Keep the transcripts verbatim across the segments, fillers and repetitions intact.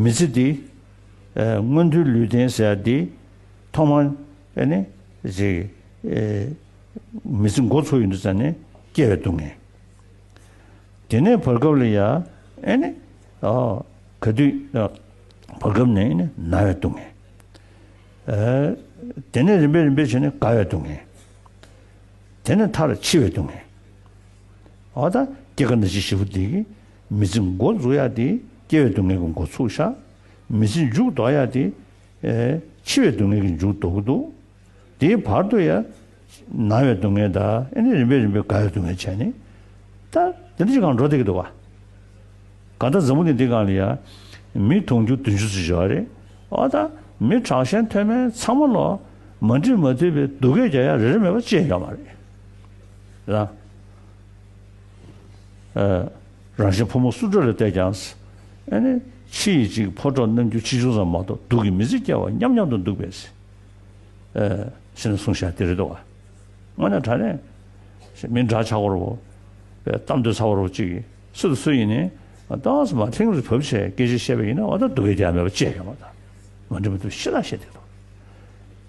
མི་ཚེ་འདི་ཨ་མངོན་མཐོའི་ལུས་རྟེན་ཟེར་ཡ་འདི་ཐོག་མར་ཨ་ནི་ཅིག་ཨ་མི་ཚེ་འགོ་ཚུགས་ཡོང་དུས་ཙ་ནས་སྐྱེ་བའི་སྡུག་བསྔལ། དེ་ནས་བར་སྐབས་ལ་ཡ་ཨེ་ནི་ཨ་ག་དུས་ཨ་བར་སྐབས་ནས་ཨེ་ནི་ན་བའི་སྡུག་བསྔལ། ཨ་དེ་ནས་རིམ་པས་རིམ་པས་བྱས་ནས་རྒ་བའི་སྡུག་བསྔལ། དེ་ནས་མཐར་འཆི་བའི་སྡུག་བསྔལ། འོ་ད་སྐྱེ་རྒ་ན་འཆི་བཞི་པོ་འདི་གི་མི་ཚེ་འགོ་འཛུགས་ཡ་དེ་སྐྱེ་བའི་སྡུག་བསྔལ་གྱི་འགོ་ཚུགས་ཤག་མི་ཚེ་མཇུག་ལྡོག་ཡ་དེ་ཨེ་འཆི་བའི་སྡུག་བསྔལ་གྱི་མཇུག་ལྡོག་གི་འདུག་དེའི་བར་དུ་ཡང་ན་བའི་སྡུག་བསྔལ་དང་ཨེ་ནི་རིམ་པས་རིམ་པས་རྒ་བའི་སྡུག་བསྔལ་བྱས་ནས། ད་དེ་འདྲ་ཅིག་གང་འགྲོ་བསྡད་ཀྱི་འདུག་བ། གང་ལྟར་འཛམ་བུ་གླིང་འདི་སྒང་ལ་ཡང་མི་དུང་ཕྱུར་བདུན་ཅུ་ཙམ་ཡོད་རེད། འོ་ད་མི་དྲག་ཞན་མཐོ་དམན་ཚང་མ་ལོ་མ་འགྲིག་མ་མཐུན་པའི་སྡུག་སྐད་རྒྱག་ཡ་རེ་རེ་མེད་པ་ཅི་ཡང་ཡོད་མ་རེད། རང་། ཨ། རང་གཞན་ཕོ་མོ་སུ་འདྲ་ལ་བལྟས་ཀྱང་། ཨ་ནི་ཕྱི་ཡི་ཅིག་ཕོ་གྲོགས་རྣམ་འགྱུར་ཆེ་ཆུང་ཙམ་མ་གཏོགས་སྡུག་གི་མི་ཚེ་སྐྱེལ་བ་མཉམ་མཉམ་དུ་འདུག་པས། ཨ། ཞེས་ནས་གསུངས་བཞག་དེ་རེད་དོ། དངོས་གནས་དྲང་གནས་མི་འདྲ་ཆགས་པོ་རེད་བོ། གཏམ་འདོད་ཚ་བོ་རེད་བོ་ཅིག་སུ་དང་སུ་ཡིན་ནའི་ཏོག་ཙམ་མ་ཐིང་རུ་བབས་བྱས་སྐད་ཆ་བཤད་པ་ཡིན་ན་འོ་ད་སྡུག་གི་དེ་ཡང་མེད་པ་ཅི་ཡང་ཡོད་མ་རེད། མ་འགྲིག་མ་འགྲིག་ཤི་ལ་བཤད་དེ་དོ།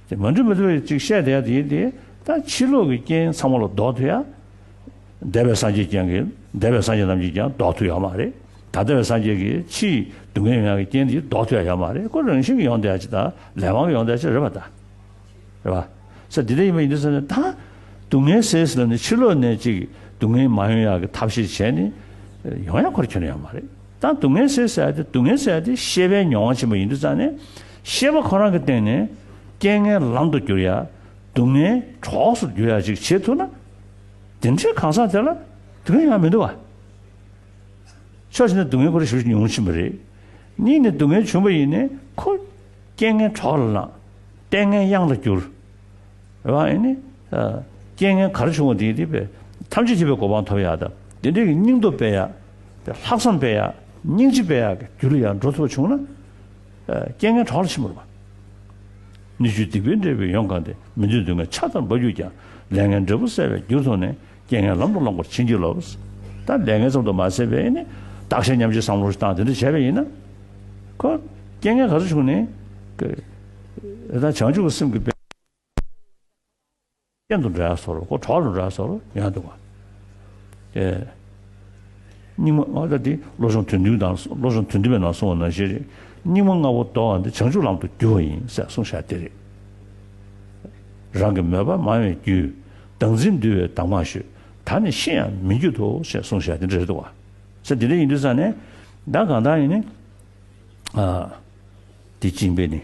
དེ་མ་འགྲིག་མ་འགྲིག་ཅིག་བཤད་བསྡད་ཡ་དེ་ཡིན་ཏེ། ད་ཕྱི་ལོགས་ཀྱི་རྐྱེན་ཚང་མ་ལ་ཟློག་ཐུབ་ཡ། འདས་པའི་སངས་རྒྱས་ཀྱང་གི་འདས་པའི་སངས་རྒྱས་རྣམས་ཀྱིས་ཀྱང་ཟློག་ཐུབ་ཡོད་མ་རེད། ད་ལྟ་བའི་སངས་རྒྱས་ཀྱིས་ཕྱིའི་སྡུག་བསྔལ་ཡོང་ཡ་གི་རྐྱེན་དེ་ཟློག་ཐུབ་ཡ་ཡོད་མ་རེད། ཁོ་རང་བཞིན་གྱིས་ཡོང་བསྡད་ཡ་ཅིག་དང་ལས་དབང་གིས་ཡོང་བསྡད་ཡ་ཅིག་རེད་པ། ད་རེད་པ། ས་འདི་འདྲ་ཡིན་པ་ཡིན་དུས་ཙ་ནས་ད་སྡུག་བསྔལ་ཟེར་ཟེར་ལབ་ནས་ཕྱི་ལོགས་ནས་ཅིག་སྡུག་བསྔལ་མ་ཡོང་ཡ་གི་ཐབས་ཤེས་བྱས་ནས་ཡོང་ཡ་ཁོ་རང་ཁྱོན་ནས་ཡོད་མ་རེད། ད་སྡུག་བསྔལ་ཟེར་ཟེར་ཡ་དེ་སྡུག་བསྔལ་ཟེར་ཡ་དེ་ཤེས་པའི་མྱོང་བ་ཕྱིན་པ་ཡིན་དུས་ཙ་ནས་ཤེས་པ་ཁོ་རང་གི་སྟེང་ནས་རྐྱེན་ངན་ལམ་དུ་བསྒྱུར་ཡ། སྡུག་བསྔལ་གྲོགས་སུ་འགྱུར་ཡ་ཅིག་བྱེད་ཐུབ་ན། དེ་འདྲའི་གང་ཟག་དེ་ལ་སྡུག་བསྔལ་ཡང་མི་འདུག་བ། ཕྱོགས་གཅིག་ནས་སྡུག་བསྔལ་ཁོ་རང་ཞེ་པོ་ཅིག་ཉུང་ཕྱིན་པ་རེད། གཉིས་ནས་སྡུག་བསྔལ་བྱུང་བ་ཡིན་ནའི་ཁོ་རྐྱེན་ངན་གྲོགས་ལ་ལངས། ལྟས་ངན་གཡང་ལ་བསྒྱུར། རེད་བ། ཨེ་ནི། ཨ། རྐྱེན་ངན་ག་རེ་བྱུང་བ་དེ་དེ་བས་ཐམས་ཅད་མཁྱེན་པའི་གོ་འཕང་ཐོབ་ཡ་དང་དེ་འདྲའི་གི་སྙིང་སྟོབས་སྤེལ་ཡ། དེ་ལྷག་བསམ་སྤེལ་ཡ། སྙིང་རྗེ་སྤེལ་ཡ་གི་རྒྱུ་ལ་ཡང་འགྲོ་ཐུབ་པ་བྱུང་ན། ཨ། རྐྱེན་ངན་གྲོགས་ལ་ཕྱིན་པ་རེད་བ། སྣོད་བཅུད་སྡིག་པའི་འབྲས་བུས་ཡོངས་གང་སྟེ། མི་མཐུན་སྡུག་བསྔལ་ཆར་ལྟར་འབབ་གྱུར་ཀྱང་། ལས་ངན་འབྲས་བུ་བསལ་བའི་རྒྱུར་མཐོང་ནས། རྐྱེན་ངན་ལམ་དུ་བསླང་བར་བྱིན་གྱིས་རློབས། ད་ལས་ངན་ཙམ་དུ་མ་ཟད་པའི་ནི་བདག་གཞན་མཉམ་བརྗེའི་བསམ་བློ་ཞིག་བཏང་དེ་འདྲ་བྱས་པ་ཡིན་ན། ཁོ་རྐྱེན་ངན་ག་ཚོད་བྱུང་ནས་ཀྱི་ད་བྱང་ཆུབ་ཀྱི་སེམས་ཀྱི་དཔལ་རྐྱེན་དུ་འགྲོ་ཡ་བཟོ་འདྲ། ཁོ་གྲོགས་ལ་འགྲོ་ཡ་བཟོ་འདྲ་ཡང་འདུག་ག་ཨེ། སྙིགས་མ་ལྔ་པོ་ད་འདི་བློ་སྦྱོང་དོན་བདུན་དང་བློ་སྦྱོང་དོན་བདུན་པའི་ནང་གསུངས་པ་ནང་བཞིན་རེད། སྙིགས་མ་ལྔ་པོ་ལྡོག་པ་འདི་བྱང་ཆུབ་ལམ་དུ་བསྒྱུར་བ་ཡིན་ཟེར་གསུངས་བཞག་དེ་རེད། རང་གི་མོས་པ་མང་བའི་རྒྱུས། བདག་འཛིན་འདུལ་བའི་གདམས་ངག་ཤོད། ད་ནི་ཤི་ཡང་མི་འགྱུར་ཏོ་ཞེས་གསུངས་བཞག་དེ་འདྲ་རེད་འདུག་བ། ཟེར་འདི་འདྲ་ཡིན་དུས་ཙང་ནས་ད་གང་ལྟར་ཡིན་ནི། ཨ། འདི་གཅིག་པས་ནི།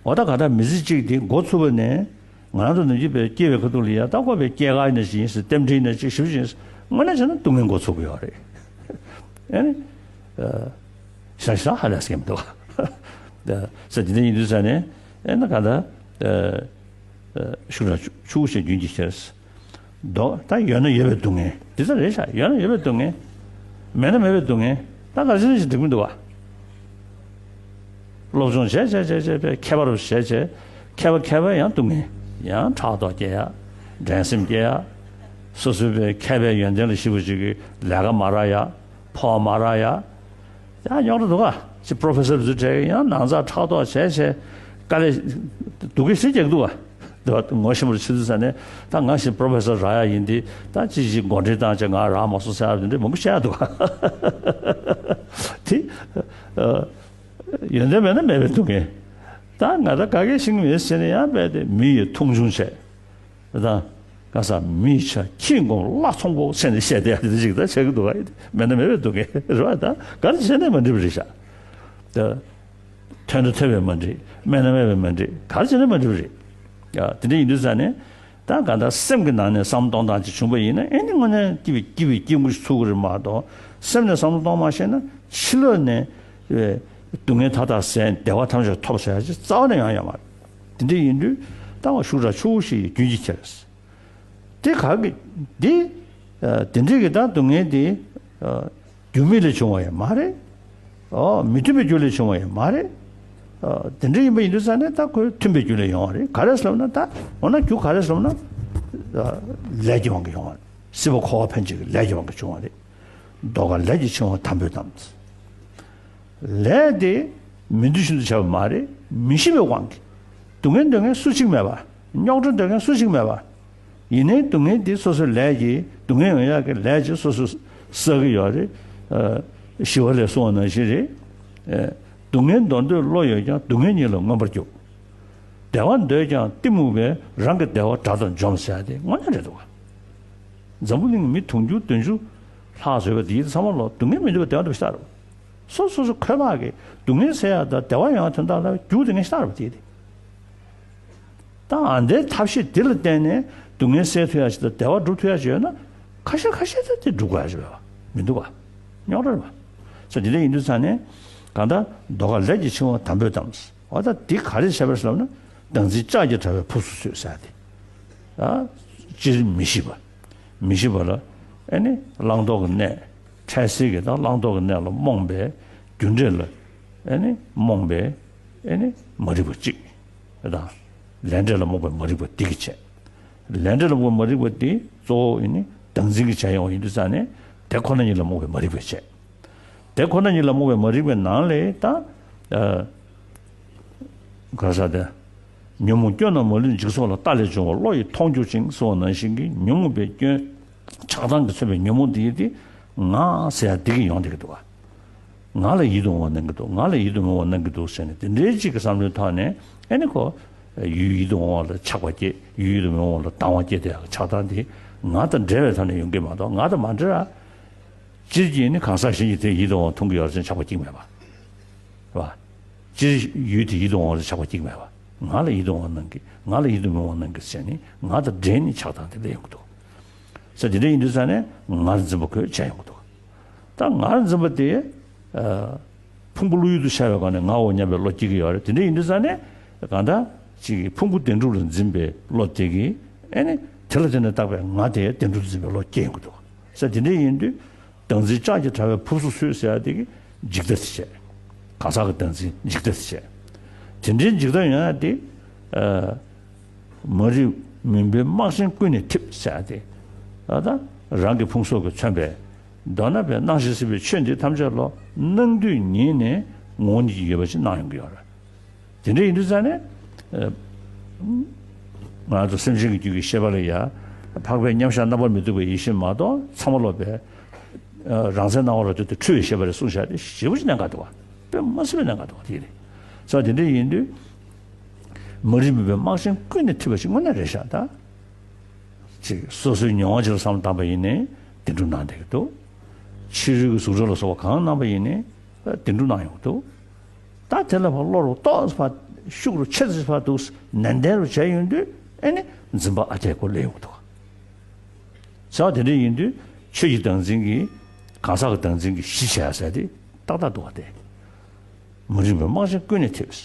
འོ་ད་ག་ད་མི་ཚེ་གཅིག་འདི་འགོ་ཚུགས་པ་ནས་ང་རང་ཚོ་ནམ་རྒྱུན་པའི་སྐྱེ་བའི་ཁ་ཐུག་ལ་ཡ་ད་ཁོ་པའི་སྐྱེས་སྐར་ཡིན་ན་ཞིག་ཡིན་ཟེར། རྟེན་འབྲེལ་ཡིན་ན་ཅིག་ཞིབ་ཞིབ་དངོས་གནས་བྱས་ན་སྡུག་བསྔལ་འགོ་ཚུགས་ཀྱི་ཡོད་རེད། ཨེ་ནི། ཤ་ཤ་ཧ་ལས་སྐྱེ་མི་འདུག་ཟེར་འདི་འདྲ་ཡིན་དུས་ཙང་ནས་ཨེ་ན་ག་ད། ཤུགས་དྲག་ཆུ་བོ་ཞིག་རྒྱུན་གྱི་ཁྱེར། ལྡོག་ད་ཡོད་ན་ཡོད་པའི་སྡུག་བསྔལ་འདི་ལྟར་རེད་ཤག་ཡོད་ན་ཡོད་པའི་སྡུག་བསྔལ། མེད་ན་མེད་པའི་སྡུག་བསྔལ། ད་ག་ཅི་ཞིག་འགྲིག་མི་འདུག་བ། སློབ་སྦྱོང་བྱས་བྱས་བྱས་བྱས་པའི་མཁས་པ་རུ་བྱས་བྱས། མཁས་པ་མཁས་པའི་ཡང་སྡུག་བསྔལ། ཡང་ཕྲག་དོག་སྐྱེ་ཡ། འགྲན་སེམས་སྐྱེ་ཡ། སོ་སོའི་པའི་མཁས་པའི་ཡོན་ཏན་ལ་ཞིབ་པོ་ཅིག་གི་ལས་ཀ་མ་རག་ཡ། ཕོགས་མ་རག་ཡ། ཡང་རྙོག་དྲ་འདུག་ག་ཅི་པྲོ་ཕེ་སར་ཚོ་གྲས་ཡང་ནང་ཚགས་ཕྲག་དོག་བྱས་བྱས། དཀའ་ལས་སྡུག་གི་ཞིག་རྒྱག་འདུག་ག་འདི་བ་ངོ་ཤེས་པར་ཆུ་ཚོད་ས་ནས་ད་ང་ཞིག་པྲོ་ཕེ་སར་རག་ཡ་ཡིན་དེ་ད་ཅི་ཞིག་འགོ་འདྲེན་བཏང་བྱས་ང་རག་མ་སོང་ཟེར་ཡ་དེ་འདྲ་མང་པོ་བཤད་ཡ་འདུག་ག་དེ་ཨ། ཡོན་ཏན་མེད་ན་མེད་པའི་སྡུག་བསྔལ། ད་ང་ད་ག་གེ་ཤེས་ཀྱི་མེད་ཟེར་ནས་ཡང་རྦད་དེ་མི་ཡི་མཐོང་ཆུང་བྱས། ད་ང་ས་མི་ཡི་ཆ་ཁྱི་འགོམ་བླ་ཚོང་པོ་ཟེར་ནས་བཤད་བསྡད་ཡ་དེ་འདྲ་ཞིག་ད་བྱེད་ཀྱི་འདུག་ག་མེད་ན་མེད་པའི་སྡུག་བསྔལ་རེད་བ། ད་ག་རེ་བྱས་ནས་མ་འགྲིག་པ་རེད་ཤག་ད་ཐོན་ན་ཐོན་པས་མ་འགྲིག་མེད་ན་མེད་པས་མ་འགྲིག་ག་རེ་བྱས་ནས་མ་འགྲིག་པ་རེད། ཡ་དེ་འདྲ་ཡིན་དུས་ཙང་ནས། ད་གང་ལྟར་སེམས་ཀྱི་ནང་ནས་བསམ་བློ་གཏོང་སྟངས་ཅིག་བྱུང་པ་ཡིན་ན་ཨེ་ནི་དངོས་གནས་སྐྱིད་པའི་སྐྱིད་པའི་སྐྱིད་པོ་ཞིག་ཚུགས་ཀྱི་རེད་མ་གཏོགས། སེམས་ནས་བསམ་བློ་གཏོང་མ་ཤེས་ན་ཕྱི་ལོགས་ནས་སྡུག་བསྔལ་མཐའ་དག་ཟད་བདེ་བ་ཐམས་ཅད་ཐོབ་ཟེར་ཡ་ཅིག་རྩ་བ་ནས་ཡང་ཡོད་མ་རེད། དེ་འདྲ་ཡིན་དུས་ད་ང་ཤུགས་དྲག་ཆུ་བོ་ཞིག་རྒྱུན་གྱི་ཁྱེར། དེ་ག་གི་འདི་དེ་འདྲའི་གི་ད་སྡུག་བསྔལ་དེ། རྒྱུ་མེད་ལས་བྱུང་བ་ཡང་མ་རེད། ཨོ་མི་མཐུན་པའི་རྒྱུ་ལས་བྱུང་བ་ཡང་མ་རེད། ཨོ་དེ་འདྲ་ཡིན་པ་ཡིན་དུས་ཙང་ནས་ད་ཁོས་མཐུན་པའི་རྒྱུ་ལས་ཡོང་བ་རེད། ག་རེ་ཟེར་ལབ་ན་ད་འོ་ན་རྒྱུ་ག་རེ་ཟེར་ལབ་ན། ཨ་ལས་ཀྱི་དབང་གིས་ཡོང་བ་རེད། སྲིད་པ་འཁོར་བ་འཕེན་བྱེད་ཀྱི་ལས་ཀྱི་དབང་གིས་བྱུང་བ་རེད། ལྡོག་ཁ་ལས་ཀྱི་འཆིང་བ་དམ་པོའི་གཏམ། ལས་དེ་མི་འདོད་བཞིན་དུ་བྱས་པ་མ་རེད། མི་ཤེས་པའི་དབང་གིས། སྡུག་བསྔལ་འདོད་མཁན་སུ་གཅིག་མེད་པ། རྙོག་དྲ་འདོད་མཁན་སུ་གཅིག་མེད་པ། ཡིན་ནའི་སྡུག་བསྔལ་དེ་སོ་སོའི་ལས་ཀྱིས་སྡུག་བསྔལ་ཡོང་ཡག་གི་ལས་ཀྱིས་སོ་སོ་བསགས་ཀྱི་ཡོད་རེད། ཨ། ཞི་བ་ལྷས་གསུངས་པ་ནང་བཞིན་རེད། ཨ། སྡུག་བསྔལ་འདོར་འདོད་བློ་ཡོད་ཀྱང་། སྡུག་བསྔལ་ཉིད་ལ་མངོན་པར་རྒྱུག་སྡེ་བ་འདོད་ཀྱང་གཏི་མུག་པས། རང་གི་བདེ་བ་དགྲ་དང་འཇོམས་ཟེར་ཡ་དེ་དངོས་གནས་རེད་འདུག་ག་འཛམ་བུ་གླིང་མི་དུང་ཕྱུར་བདུན་ཅུ་ལྷག་བཟོས་པ་དེ་ཚང་མ་ལོ་སྡུག་བསྔལ་མི་འདོད་པའི་བདེ་བ་འདོད་པ་ཞིག་ལྟ་རེད། སོ་སོ་སོ་ཁོ་མ་གི་སྡུག་བསྔལ་སེལ་ཡག་དང་བདེ་བ་ཡོང་ཡག་དོན་དག་ལ་རྒྱུ་དེ་ངས་ཤེས་རབ་དེ་དེ། ད་ཨ་འདའི་ཐབས་ཤེས་དེ་ལ་བརྟེན་ནས་སྡུག་བསྔལ་སེལ་ཐུབ་ཡག་ཅིག་དང་བདེ་བ་སྒྲུབ་ཐུབ་ཡག་ཅིག་ཡོད་ན། ཁ་ཤས་ཁ་ཤས་ད་དེ་སྒྲུབ་དགོས་ཡག་ཅིག་ཡོད་པ་མི་འདུག་ག་རྙོག་དྲ་རེད་པ། ས་དེ་འདྲ་ཡིན་དུས་ཙང་ནས་གང་ལྟར་ཟློས་གར་ལས་ཀྱི་འཆིང་བ་དམ་པོས་གཏམས། འོ་ད་འདི་ག་རེ་བྱས་པ་རེད་ལབ་ན། བདག་འཛིན་ལྕགས་ཀྱི་དྲ་བས་ཕུབ་སུ་ཚུད་ཟེར་ཏེ། ཨ། སྤྱིར་མི་ཤེས་པ། མི་ཤེས་པ་ལ་ཨེ་ནི་བླང་དོར་གྱི་གནས། འཕྲལ་སེལ་གྱི་དང་བླང་དོར་གྱི་གནས་ལ་རྨོངས་པའི་རྒྱུ་འབྲས་ལ་ཨེ་ནི་རྨོངས་པའི་ཨེ་ནི་མ་རིག་པ་གཅིག་དང་། ལས་འབྲས་ལ་རྨོངས་པའི་མ་རིག་པ་འདི་གིས་བྱས། ལས་འབྲས་ལ་རྨོངས་པའི་མ་རིག་པ་འདི་གཙོ་བོ་ཨེ་ནི་བདག་འཛིན་གྱིས་བྱས་ཡོང་བ་ཡིན་དུས་ཙང་ནས། དེ་ཁོ་ན་ཉིད་ལ་རྨོངས་པའི་མ་རིག་པས་བྱས། དེ་ཁོ་ན་ཉིད་ལ་རྨོངས་པའི་མ་རིག་པའི་ནང་ལས་ད། ཨ། ག་རེ་ཟེར་དེ། ཉོན་མོངས་སྐྱོན་རྣམས་མ་ལུས་འཇིག་ཚོགས་ལ། རྟག་ལས་བྱུང་བ་བློ་ཡིས་མཐོང་གྱུར་ཅིང་། གསུངས་པ་ནང་བཞིན་གྱི་ཉོན་མོངས་པའི་སྐྱོན། ཆགས་སྡང་གིས་མཚོན་པའི་ཉོན་མོངས་དེ་ཡིས་དེ་ང་ཟེར་ཡག་དེ་གིས་ཡོང་བསྡད་ཀྱི་འདུག་ག་ང་ལ་ཡིད་དུ་འོང་བ་གནང་གི་འདུག་ང་ལ་ཡིད་དུ་མི་འོང་བ་གནང་གི་འདུག་ཟེར་ནས། དེ་འདྲའི་གཅིག་གི་བསམ་བློའི་ཐོག་ནས་ཨེ་ནི་ཁོ་ཡུལ་ཡིད་དུ་འོང་བ་ལ་ཆགས་པ་སྐྱེ། ཡུལ་ཡིད་དུ་མི་འོང་བ་ལ་སྡང་བ་སྐྱེ། དེ་ཡག་ཆགས་སྡང་དེ་ང་དང་འབྲེལ་བའི་ཐོག་ནས་ཡོང་གི་མ་གཏོགས་ང་དང་མ་འབྲེལ་ར། སྤྱིར་གྱིས་ནི་གང་ཟག་གཞན་གྱིས་དེ་ཡིད་དུ་འོང་མཐོང་གི་ཡོད་རེད་ཟེར་ཆགས་པ་གཅིག་མེད་པ། རེད་པ། སྤྱིར་ཡུལ་དེ་ཡིད་དུ་འོང་རེད་ཆགས་པ་གཅིག་མེད་པ། ང་ལ་ཡིད་དུ་འོང་བ་གནང་གི། ང་ལ་ཡིད་དུ་མི་འོང་བ་གནང་གི་ཟེར་ནས་ང་དང་འབྲེལ་ནས་ཆགས་སྡང་དེ་སླེབས་ཡོང་གི་འདུག་ས་དེ་འདྲ་ཡིན་དུས་ཙང་ནས་ངར་འཛིན་པ་ཁོས་བྱས་ཡོང་གི་འདུག་ད་ངར་འཛིན་པ་དེ། ཨ། ཕུང་པོ་བློ་ཡུལ་དུ་ཤར་བའི་སྒང་ནས་ངའོ་སྙམ་པའི་བློ་སྐྱེ་གི་ཡོད་རེད། དེ་འདྲ་ཡིན་དུས་ཙང་ནས་གང་ལྟར་ཅིག་ཕུང་པོ་བདེན་གྲུབ་ལ་འཛིན་པའི་བློ་དེ་གིས་ཨེ་ནི་དེ་ལ་བརྟེན་ནས་བཏགས་པའི་ང་དེ་བདེན་གྲུབ་འཛིན་པའི་བློ་སྐྱེ་ཡོང་གི་འདུག་ས་དེ་འདྲ་ཡིན་དུས། བདག་འཛིན་ལྕགས་ཀྱི་དྲ་བས་ཕུབ་སུ་ཚུད་ཟེར་ཡག་དེ་གིས་འཇིག་ལྟ་དེ་བྱས། གང་ཟག་གི་བདག་འཛིན་འཇིག་ལྟ་དེ་བྱས། དེ་འདྲའི་འཇིག་ལྟ་ཡོང་ཡག་དེ། ཨ། མ་རིག་མུན་པའི་སྨག་ཆེན་ཀུན་ནས་འཐིབས་ཟེར་ཡག་དེ། ད་ལྟ་རང་གི་ཕུང་སོགས་ཀྱིས་མཚོན་པའི་མདོར་ན་པའི་སྣང་ཞིང་སྲིད་པའི་ཆོས་འདི་ཐམས་ཅད་ལོ་སྣང་དུས་ཉིད་ནས་ངོ་བོ་ཉིད་ཀྱིས་ཡོད་པ་ཅིག་སྣང་ཡོང་གི་ཡོད་རེད། དེ་འདྲ་ཡིན་དུས་ཙང་ནས། ཨ། ང་ཚོ་སེམས་ཅན་གྱི་རྒྱུད་ཀྱི་ཤེས་པ་ལ་ཡང་འཕགས་པའི་མཉམ་གཞག་རྣམ་པར་མི་རྟོག་པའི་ཡེ་ཤེས་མ་གཏོགས་ཚང་མ་ལོག་པའི། ཨ། རང་མཚན་སྣང་བ་ལ་ལྟོས་ཏེ་འཁྲུལ་བའི་ཤེས་པ་རེད་གསུངས་བཞག་དེ་ཞེ་པོ་ཅིག་གནད་འགག་འདུག་པ། དཔེ་མ་སྲིད་པའི་གནད་འགག་འདུག་པ་དེ་རེད། ས་དེ་འདྲ་ཡིན་དུས། མ་རིག་མུན་པའི་སྨག་ཆེན་ཀུན་ནས་འཐིབས་པ་ཞིག་དངོས་གནས་རེད་ཤག་ད་ཅིག་སོ་སོའི་མྱོང་བ་ཅིག་ལ་བསམ་བློ་བཏང་པ་ཡིན་ནའི་བདེན་གྲུབ་སྣང་བསྡད་ཀྱི་འདུག་ཕྱི་རོལ་གྱི་གཟུགས་སྒྲ་ལ་སོགས་པ་གང་སྣང་བ་ཡིན་ནའི་བདེན་གྲུབ་སྣང་ཡོང་གི་འདུག་ད་དེ་ལ་ཕར་བློ་རུ་ཏོག་ཙམ་ཕར་ཤུགས་རུ་ཆེ་ཙམ་ཕར་འདུག་ནན་ཏན་རུ་བྱས་ཡོང་དུས་ཨེ་ནི་འཛིན་པ་ཨ་འཐས་སྐོར་སླེབས་ཡོང་གི་འདུག་ཟེར་བ་དེ་འདྲ་ཡིན་དུས་ཆོས་ཀྱི་བདག་འཛིན་གྱིས་གང་ཟག་གི་བདག་འཛིན་གྱིས་གཞི་བྱས་ཟེར་དེ་ཏག་ཏག་འདུག་པ་སྟེ། མ་རིག་པའི་སྨག་ཆེན་ཀུན་ནས་འཐིབས།